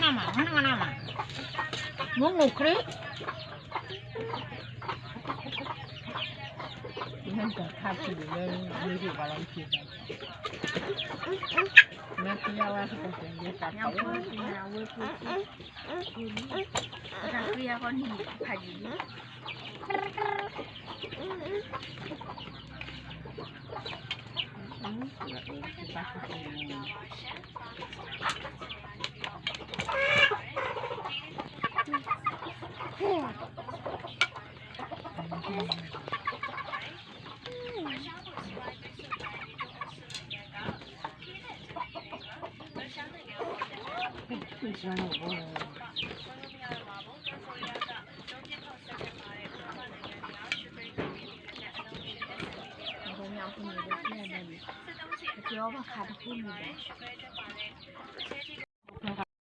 နမၤ နမၤ နမၤ မုၢ်ငိုခရံာ် နတခါထံၣ်လၢမ့ၢ်ဒ်ဘၣ်လီၤထံၣ် မ့ၢ်ကယဝဲသကစၢ်ယသးထီၣ်ဝဲ တၢ်ဃံအဂီၢ်န့ၣ်ဖးယံာ်လံ အဝဲမ့ၢ်အဖိန့ၣ်ဒီး ပျဲဒၣ်လံ ပကဲအီၣ်ဘၣ်ခါတခိၣ်န့ၣ်ဒီး